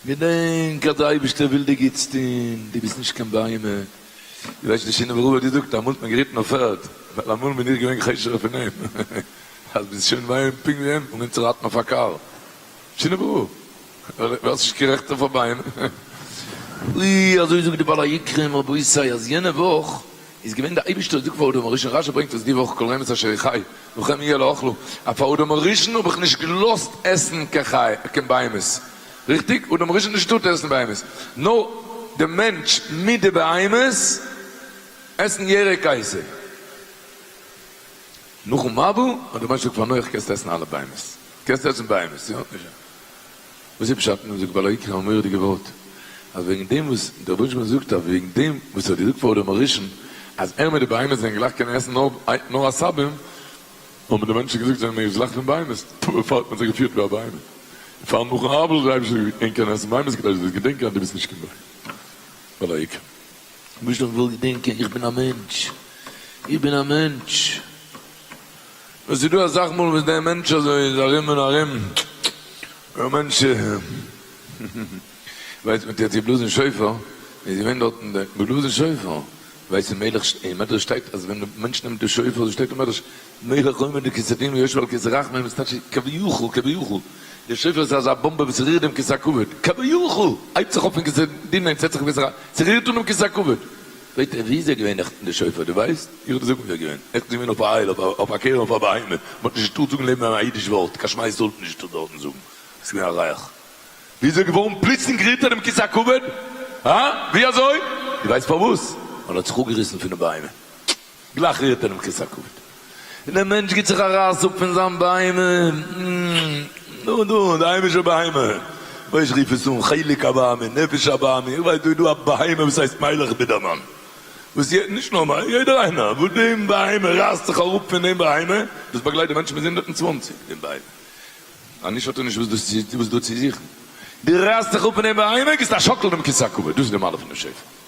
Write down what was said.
געדענק אז דער אייבערשטער וויל דיר גוטס טון, דו ביסט נישט קיין בהמה. דו ווייסט די שינאווער רב האט געזאגט, אמאל האט מען געריטן אויף פערד, ווייל אמאל בין איך געווען חשוב'ער פון אים, אז ביסט שוין ביי אים פונקט ווי אים, אנגעהויבן צו רייטן אויף א קאר. שינאווער רב, האסט נישט קיין רעכט אויף א בהמה. אוי, אזוי זאגט די בעל היקרים, רבותי, אז יענע וואך איז געווען די אייבישטער זאגט פאר אדם הראשון, רשי ברענגט עס די וואך כל רמש אשר יחי לכם יהיה לאכלה, אז פאר אדם הראשון האב איך נישט געלאזט עסן קיין חי קיין בהמות, ריכטיג? אדם הראשון האט נישט געטארט עסן בהמות, נאר די מענטש מיט די בהמות עסן ירק עשב. נאכן מבול האט דער מענטש געזאגט פאר נח קענסט עסן אלע בהמות, קענסט עסן בהמות, יא? וואס איז פשט אין דעם זאגט בעל העיקרים א מורא'דיגע ווארט, אז וועגן דעם וואס דער רבונו של עולם זאגט אז וועגן דעם וואס ער האט געזאגט פאר אדם הראשון אז ער מיט די בהמות זענען גלייך קענען עסן נאר עשבים, האבן די מענטשן געזאגט זענען מיר גלייך פון בהמות, דערפאר האט מען זיך געפירט ווי א בהמה, דערפאר נאכן מבול האט דער אייבערשטער געזאגט ענק קענען עסן בהמות כדי דו זאלסט געדענקען אז דו ביסט נישט קיין בהמה. בעל העיקרים. רבונו של עולם וויל געדענקען איך בין א מענטש, איך בין א מענטש. נאר ס'איז דא אסאך מאל וואס דער מענטש אזוי איז ארום און ארום, דער מענטש ווייסט מען האט געבלאזן שופר, איז געווען דארטן דער געבלאזן שופר, ווייסט אין מלך אין מדרש שטייט אז ווען די מענטש נעמט די שופר, אזוי שטייט אין מדרש, מלך עומד בכסא דין ויושב על כסא רחמים, איז טייטש כביכול, כביכול, די שופר איז אזא באמבע וואס רירט דעם כסא הכבוד, כביכול, הייבט זיך אויף פון כסא דין און זעצט זיך אויף כסא רחמים, ס'רירט אן דעם כסא הכבוד. פרעגט ער ווי איז ער געווען נעכטן די שופר דו ווייסט? איך וועל דיר זאגן ווי ער איז געווען, נעכטן איז געווען אויף א הייל, אויף א קרן אויף א בהמה, מען האט נישט געטארט זאגן לעבן אים א אידיש ווארט, קיין שמע ישראל האט מען נישט געטארט דארטן זאגן, עס איז געווען א ריח. ווי איז ער געווארן פלוצלינג רירט ער דעם כסא הכבוד? הא? ווי אזוי? דו ווייסט פארוואס? ווייל ער האט זיך אפגעריסן פונעם בהמה. גלייך רירט ער דעם כסא הכבוד. און דער מענטש גיט זיך א רייס אפ פון זיין בהמה, דא דא, די היימישע בהמה, ווייס איך רוף עס אן חלק הבהמי, נפש הבהמי, איך ווייס דא איז דא א בהמה וואס הייסט מיילעך בידערמאן, וואס יעדער, נישט נאר מיילעך, יעדער איינער, וואס דעם בהמה רייסט זיך אראפ פון דעם בהמה, דאס באגלייט די מענטשן ביז 120, דעם בהמה. אז נישט האט ער נישט וואס דא צו זוכן. דו רייסט זיך אפ פון דעם בהמה, גיבסט א שאקל דעם כסא הכבוד, דאס איז די מעלה פון דעם שופר.